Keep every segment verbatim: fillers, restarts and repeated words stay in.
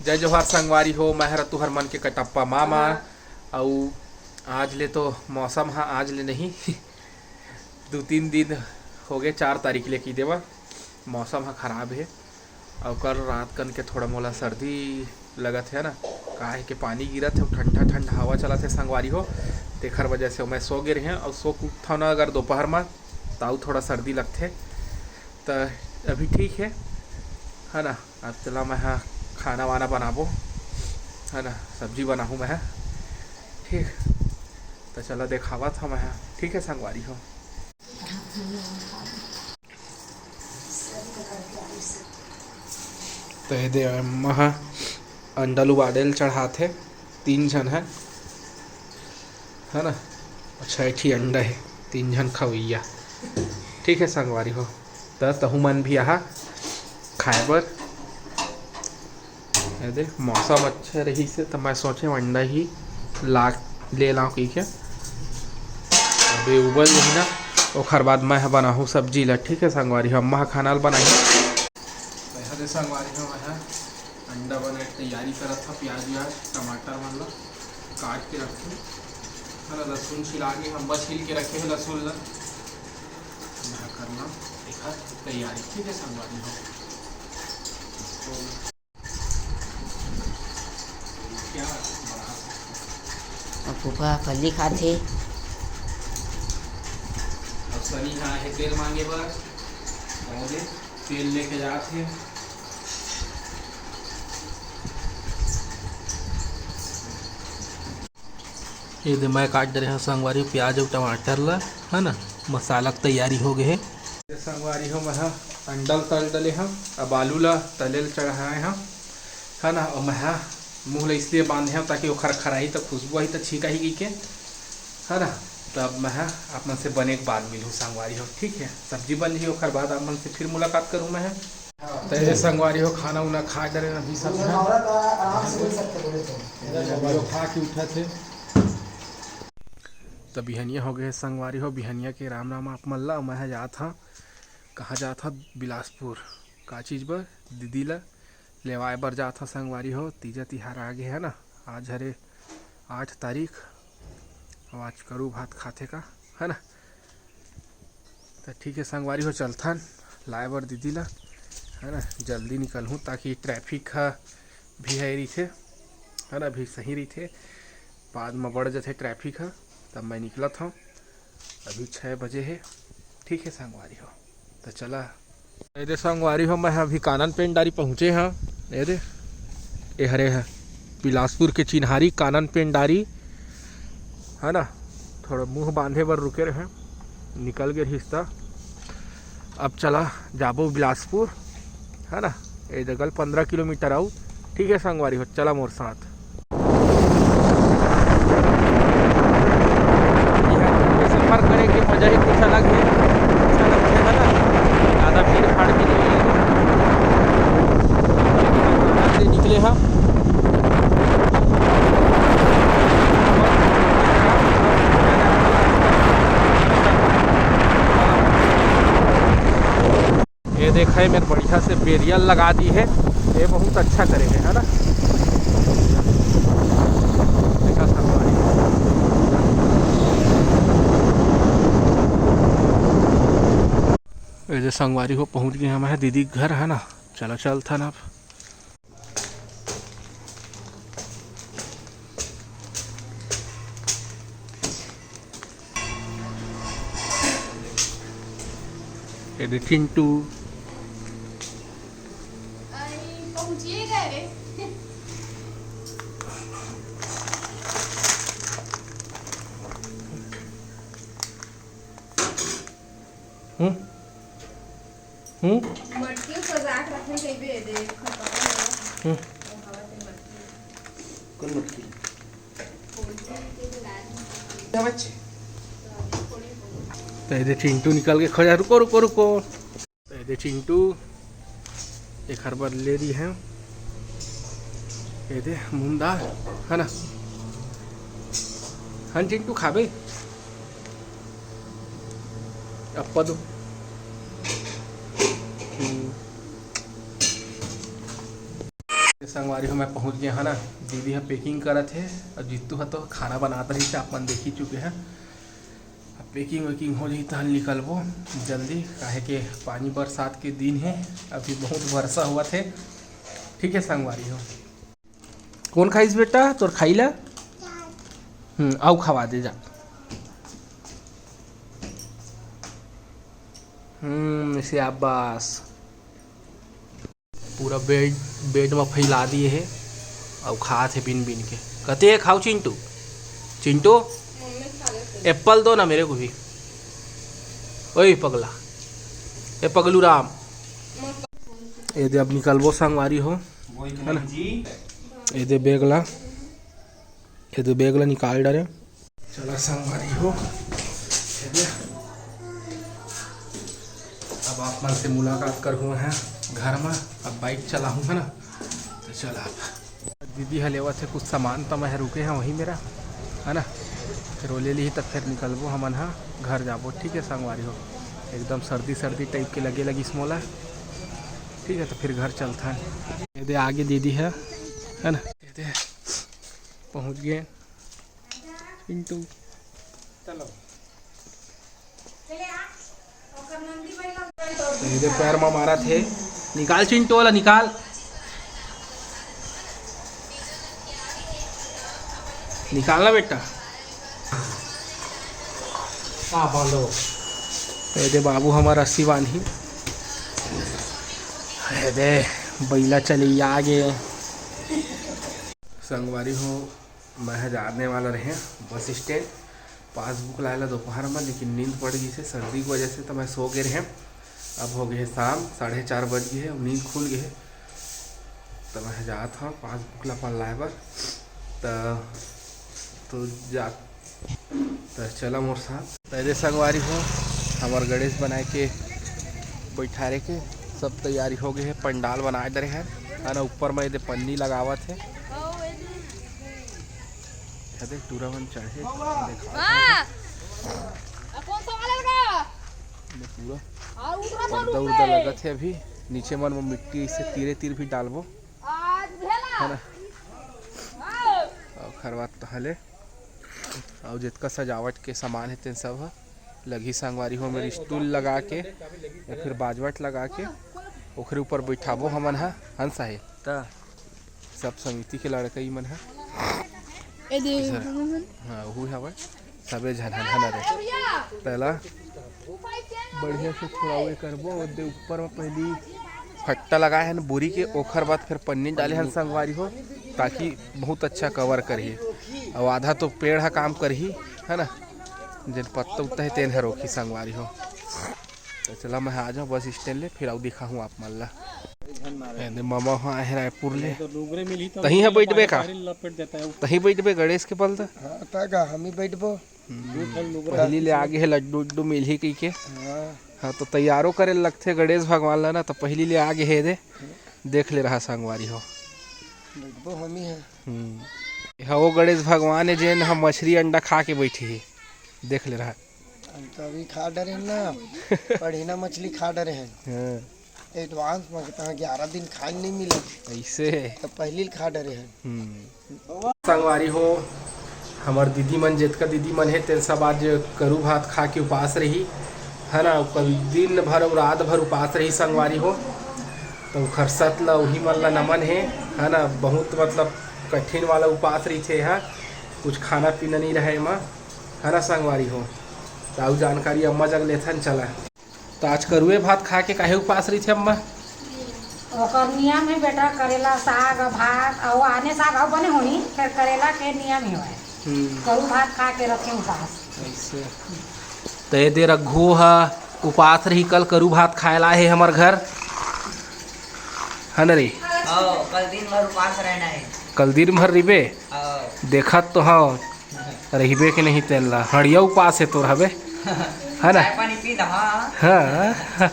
जय जोहार संगवारी हो, मैं हर तुहर मन के कटप्पा मामा। अउ आज ले तो मौसम ह, आज ले नहीं, दू तीन दिन हो गए, चार तारीख ले की देवा, मौसम ह खराब हे। अउ कल रात कन के थोड़ा मोला सर्दी लगत हे ना, काहे के पानी गिरत हे, ठंडा ठंडा हवा चलत हे संगवारी हो, तेखर वजह से मैं सो गे रहें। अउ सो के उठथव ना अगर दोपहर म, त अउ थोड़ा सर्दी लगथे। त अभी ठीक हे, है ना। अब चला मैं ह खाना वाना बनाबो, है ना, सब्जी बनाहूँ मैं ह। ठीक, त चला देखावत हँव मैं ह। ठीक हे संगवारी हो। त ये दे अम्मा ह अंडा ल उबाले ल चढ़ाथे, तीन झन हे, है ना। अच्छा, एक ही अंडा हे, तीन झन खवैया। ठीक हे संगवारी हो, त तहू मन भी आहा खाए बर। ये दे, मौसम अच्छा रहिस हे, त मैं सोचे अंडा ही ला, ले लाऊं कहिके। अबे उबल जाही ना, ओखर बाद मैं ह बनाहूँ सब्जी ला। ठीक हे संगवारी हो, अम्मा ह खाना ल बनाही। त ये दे संगवारी हो, मैं ह अंडा बनाए के तैयारी करत हँव। प्याज व्याज टमाटर मन ला काट के रखे हँव, है ना, लहसुन छिला के हम बस छील के रखे हँव लहसुन ला। मैं ह करना एखर तैयारी। ठीक हे संगवारी हो। अब फूफा फल्ली खाथे। अब सनी ह आहे तेल मांगे बर, अउ दे तेल लेके जात हे। ये दे मैं काट डरे हँव संगवारी प्याज अउ टमाटर ला, है ना, मसाला के तैयारी हो गे हे। ये संगवारी हो, मैं ह अंडा ल तल डले हँव, अब आलू ला तले ल चढ़ाए हँव, है ना। अउ मैं ह मुँह ला इसलिए बांधे हँव ताकि ओखर खराही त खुशबू आही त छींकाही कहिके, है ना। त अब मैं ह आप मन से बने के बाद मिलहूँ संगवारी हो, ठीक हे। सब्जी बन जाही ओखर बाद आप मन से फिर मुलाकात करहूँ मैं ह। त ये संगवारी हो, खाना उना खा डरे अभी सब झन। अभी वो खा के उठत हे। त बिहनिया हो गे हे संगवारी हो, बिहनिया के राम राम आप मन ला। मैं ह जात हँव, कहाँ जात हँव? बिलासपुर। का चीज बर? दीदी ला लेवाए बर जात हँव संगवारी हो। तीजा तिहार आ गे हे ना, आज हरे आठ तारीख। अब आज करू भात खाथे का, है ना। त ठीक हे संगवारी हो, चलथन लाए बर दीदी ला, है ना। जल्दी निकलहूँ ताकि ट्रैफिक ह भी है रहिथे, है ना, भी सही रहिथे, बाद म बढ़ जथे ट्रैफिक ह। तब मैं निकलत हँव, अभी छः बजे हे। ठीक हे संगवारी हो, त चला। ये दे संगवारी हो, मैं ह अभी कानन पेंडारी पहुँचे हँव। ये दे, ये हरे ह बिलासपुर के चिन्हारी कानन पेंडारी, है ना। थोड़ा मुँह बांधे बर रुके रहे, निकल गे रिहिस त। अब चला जाबो बिलासपुर, है ना। ये जगह पंद्रह किलोमीटर आऊ। ठीक हे संगवारी हो, चला मोर साथ। ये सफर करे के मजा ही कुछ अलग हे, अच्छा लगथे, है ना, ज्यादा भीड़ भाड़ भी नहीं है। निकले हम। ये देखा, ये मेर बढ़िया से बेरियल लगा दी हे, ये बहुत अच्छा करे हे, है ना। देखा संगवारी। ये जे संगवारी हो, पहुँच गे हमन ह दीदी के घर, है ना। चला चलथन अब। ये दे चिंटू। आई, पहुंचिए गए रे। हम्म। हम्म। मटकी सजा के रखने कहिबे, दे, खतम हो गया। हम्म। वो हवा से मटकी। कौन मटकी? त ये दे चिंटू निकल के खड़ा, रुको, रुको, रुको। त ये दे चिंटू, एखर बर ले दी है। ये दे मूंग दाल, है ना? हाँ चिंटू, खाबे? अप्पा दो। हम्म। संगवारी हो, मैं पहुंच गया है ना, दीदी ह packing करत हे और जीतू ह तो खाना बनात रही से आप मन देख ही चुके हैं। अब packing वैकिंग हो जाही तहन निकलबो जल्दी, काहे के पानी बरसात के दिन है, अभी बहुत वर्षा हुआ थे। ठीक है संगवारी हो, कौन खाइस बेटा तोर खाई ला? हम्म, आउ खवा दे जा। हम्म, शाबाश। पूरा बेड, बेड में फैला दिए है, अउ खात है बिन बिन के। कहते हैं, "खाओ चिंटू, चिंटू, एप्पल दो ना मेरे को भी।" ओए पगला, ए पगलू राम। ये दे अब निकलबो संगवारी हो, है ना? ये दे बैग ला, ये दे बैग ला निकाल डारे। चला संगवारी हो, अब आप मन से मुलाकात करहूँ हैं घर में। अब बाइक चलाहूँ है ना, तो चला। दीदी ह लेवत है कुछ सामान, तो मैं रुके हैं वहीं मेरा, है ना, फिर वो ले ली तो फिर निकलबो हमन हा घर जाबो। ठीक है संगवारी हो, एकदम सर्दी सर्दी टाइप के लगे लगिस मोला। ठीक है, तो फिर घर चलथन। ये दे आगे दीदी है, है ना, ये दे पहुँच गए। चिंटू। चलो। ये दे पैर मा मारा थे। निकाल चिंटू वाला, निकाल। निकाल ना बेटा। हाँ, बांधो। ये दे बाबू हमारा रस्सी बांधी। ये दे बैला चली आगे। संगवारी हो, मैं ह जाने वाला रहे बस स्टैंड पासबुक लाए ला दोपहर में, लेकिन नींद पड़ गई से सर्दी की वजह से, तो मैं सो गए रहे। अब हो गए शाम, साढ़े चार बज गए हैं, अब नींद खुल गए है, तो मैं ह जात हूँ पासबुक ला अपन लाए बर। तो, तो जा, तो चला मोर साथ। तो ये दे संगवारी हो, हमार गणेश बनाए के बैठारे के सब तैयारी हो गए है, पंडाल बनाए दे रहे हैं, है ना, ऊपर में ये दे पन्नी लगावत है। ये देख, टूरा मन चढ़े, वाह! ये पूरा पर्दा उर्दा लगत है। अभी नीचे मन में मिट्टी इसे तीरे तीर भी डालबो, है ना? और खरवात तो हले, और जितका सजावट के सामान है तेन सब ह लगही संगवारी हो, मेर स्टूल लगा के या फिर बाजवट लगा के ओखरे ऊपर बैठाबो हमन ह, हंस आहे। त सब समिति के लड़कई मन ह। ए दे, इधर। हाँ, ओहू हवय। सबे झन हन, हन रे। तेला बढ़िया से थोड़ा वे करबो, ओदे ऊपर में पहली फट्टा लगाए हन बोरी के, ओखर बाद फिर पन्नी डाले हन संगवारी हो, ताकि बहुत अच्छा कवर करही। अउ आधा तो पेड़ ह काम करही, है ना, जेन पत्ता उत्ता हे तेन ह रोकही संगवारी हो। तो चला मैं आ जाऊँ बस स्टैंड ले, फिर आऊ दिखाहूँ आप मन ला। ए दे मामा ह आहे रायपुर ले। तहीं ह बैठबे का? तहीं बैठबे गणेश के पल त? हाँ, त का हम ही बैठबो। हम्म, पहली ले आगे हे लड्डू उड्डू मिलही कहिके। हाँ। हाँ, तो तैयारो करे लगथे गणेश भगवान ला ना, तो पहली ले आगे हे दे। देख ले रहा संगवारी हो। बैठबो हम ही है। हम्म। ये ह वो गणेश भगवान है जेन ह मछली अंडा खा के बैठी है। देख ले रहा। हम तो अभी खा डरे ना, पढ़िना मछली खा डरे हैं। हाँ। एडवांस में कितना ग्यारह दिन खाए नहीं मिले। ऐसे। तो पहली खा डरे हैं। हम्म। संगवारी हो, हमर दीदी मन, जेतका दीदी मन हे, तेन सब आज करू भात खा के उपास रही, है ना। कल दिन भर अउ रात भर उपास रही संगवारी हो, तो खरसत ला उही मन ला नमन हे, है ना। बहुत मतलब कठिन वाला उपास रहिथे, है, कुछ खाना पीना नहीं रहे एमा, है ना संगवारी हो। तो अउ जानकारी अम्मा जग लेथन, चला। त आज करुए भात खा के काहे उपास रहिथे अम्मा? ओकर नियम हे बेटा, करेला साग, भात, अउ आने साग अउ बने होही, फेर करेला के नियम हे भाई। हम्म। करू भात खा के रखे उपास। ऐसे। त ये दे रघु ह उपास रही, कल करू भात खाए ला हे हमर घर। है न रे? हाँ, कल दिन भर उपास रहना है। कल दिन भर रिबे? हाँ। देखत तो हव। रहिबे के नहीं तेन ला, हड़िया उपास हे तोर हबे, है ना? चाय पानी पी ना, हाँ। हाँ।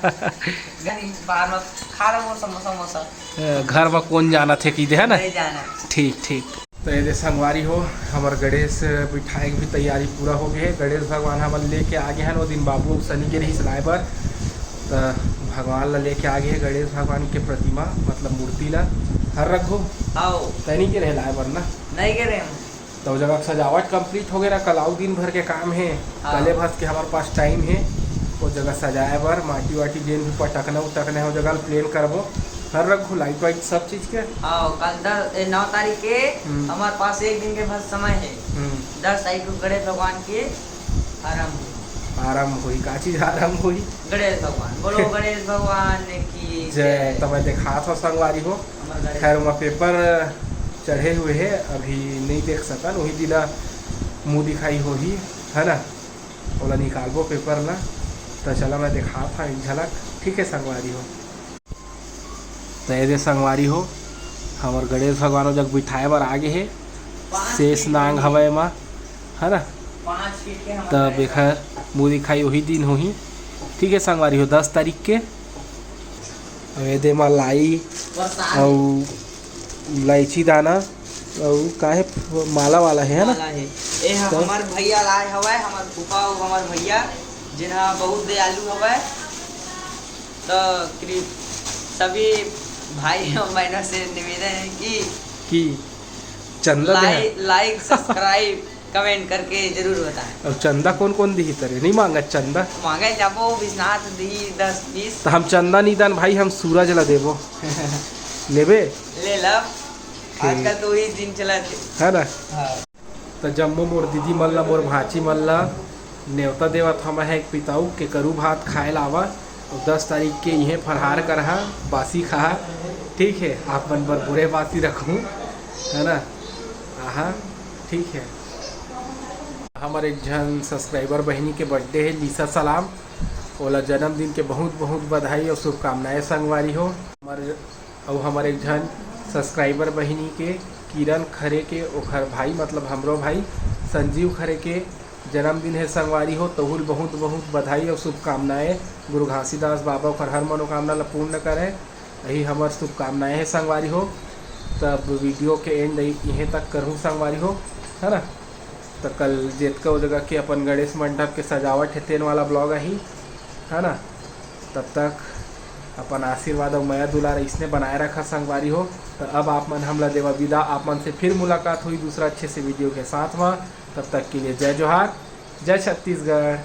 घर बाहर में खा लो वो समोसा वमोसा। घर में कौन जाना थे की दे, है ना? नहीं जाना। ठीक, ठीक। तो ये दे संगवारी हो, हमर गणेश बिठाए के भी तैयारी पूरा हो गए है। गणेश भगवान हमन लेके आ गए हैं, वो दिन बाबू सनी के रही सुनाए बर। त भगवान ला लेके आ गे हे, गणेश भगवान के प्रतिमा, मतलब मूर्ति ला। हर रघु, आओ। तैं नइ गे रहे लाए बर ना? नइ गे रहे हम। त ओ जगह सजावट complete हो गे ना, कल अउ दिन भर के काम हे। हाँ। कले भस के हमर पास time हे, ओ जगह सजाए बर, माटी वाटी जेन भी पटकना उटकना हे, ओ जगह plan करबो। हर रघु, light वाइट सब चीज के। हाँ, कल दस, ए, नौ तारीख के हम्म। हमर पास एक दिन के बस समय हे। हम्म। दस तारीख को गणेश भगवान के आरंभ होही। आरंभ होही, का चीज आरंभ होही? गणेश भगवान, बोलो गणेश भगवान की जय। जय। त मैं देखात हव संगवारी हो। हमर गणेश खैर, ओमा paper चढ़े हुए हे, अभी नइ देख सकन, उही दिन मुंह दिखाई होही, है ना, ओला निकालबो paper ला। त चला मैं देखात हव एक झलक, ठीक हे संगवारी हो। त ये दे संगवारी हो, हमर गणेश भगवान ओ जग बिठाए बर आ गे हे, शेष नांग हवय एमा, है ना। पाँच फीट के हमर तब गणेश एखर मुंह दिखाई उही दिन होही, ठीक हे संगवारी हो, दस तारीख के। अउ ये दे मा लाई बरसात। अउ इलायची दाना अउ का हे, माला वाला हे, है ना? माला हे। ए ह तो हमर भैया लाए हवय, हमर फूफा अउ हमर भैया, जेन ह बहुत दयालु हवय। तो कृ-, सभी भाई अउ बहनों से निवेदन है कि कि चंदा दे like, like, subscribe, comment करके जरूर बताएं। अब चंदा कोन कोन दिही तरे? नइ मांगत चंदा? मांगे जाबो, विश्वनाथ दिही दस बीस। त हम चंदा नइ दन भाई, हम सूरज ला देबो। लेबे? ले लब। ठीक। आजकल तो वही दिन चलत हे। है ना? हाँ। त जम्मो मोर दीदी मन ला, मोर भांची मन ला नेवता देवत हवं मैं एक पिताऊ के करू भात खाए ला आवा। अउ दस तारीख के इहें फरहार करहा, बासी खाहा, ठीक हे, आप मन बर बुरे बासी रखहूँ, है ना? आहा, ठीक हे। हमर एक झन subscriber बहिनी के birthday हे, लिसा सलाम, ओला जन्मदिन के बहुत बहुत बधाई अउ शुभकामनाएं संगवारी हो। हमर अउ हमर एक झन subscriber बहिनी के, किरण खरे के, ओखर भाई, मतलब हमरो भाई संजीव खरे के जन्मदिन हे संगवारी हो, तहू ल बहुत बहुत बधाई अउ शुभकामनाएं। गुरु घासीदास बाबा ओखर हर मनोकामना ल पूर्ण करे, यही हमर शुभकामनाएं हे संगवारी हो। तब video के end इहें तक करहूँ संगवारी हो, है ना। त कल जेतका ओ जगह के अपन गणेश मंडप के सजावट हे, तेन वाला vlog आही, है ना। तब तक अपन आशीर्वाद अउ मया दुलार अइसने बनाए रखा संगवारी हो। त अब आप मन हमला देवा विदा, आप मन से फिर मुलाकात होही दूसरा अच्छे से video के साथ म। तब तक के लिए जय जोहार, जय छत्तीसगढ़।